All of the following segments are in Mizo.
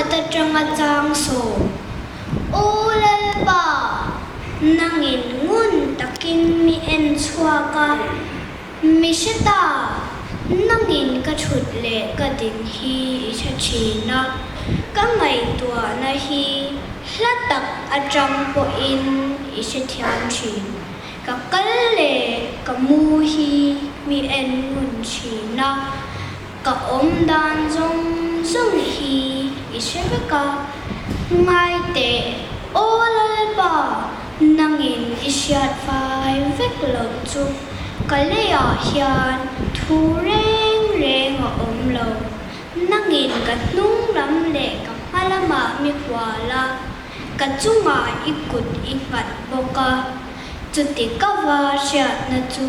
khat atanga chang sawm, Aw Lalpa, nangin ngun takin mi en chhuak a, mi hre ta, nangin ka thut leh ka din hi i hre thin a, ka ngaihtuahna hi hla tak atang pawhin i hrethiam thin. Ka kal leh ka mu hi mi en ngun thin a, ka awm dan zawng zawng hi i hre vek a, ngai teh aw Lalpa, nangin i hriat fai vek loh chu ka leiah hian thu reng reng a awm lo, nangin ka hnung lam leh ka hma lamah mi hual a. Ka chungah i kut i nghat bawk a, chuti ka va hriatna chu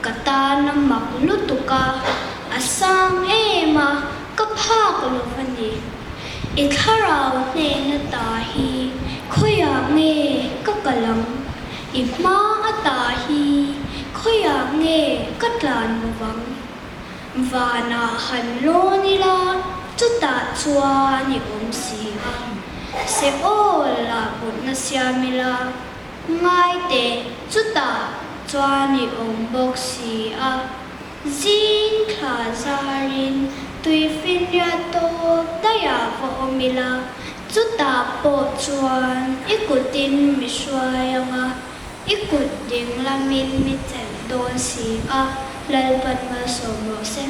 ka tan a mak lutuk a, a sang em a, ka phak lo va ni. I thlarau hnehna ta hi khawiah nge ka kal ang? I hma a ta hi khawiah nge ka tlan lo vang? Vanah han lawn ila, chutah chuan i awm si a. Seol ah mutna siam ila, ngai teh, chutah chuan i awm bawk si a. Zing thla zarin tuifinriat tawp daihah va awm ila, chutah pawh chuan i kutin mi hruai ang a. I kut ding lamin mi chelh dawn si a, Lalpan malsawm rawh se.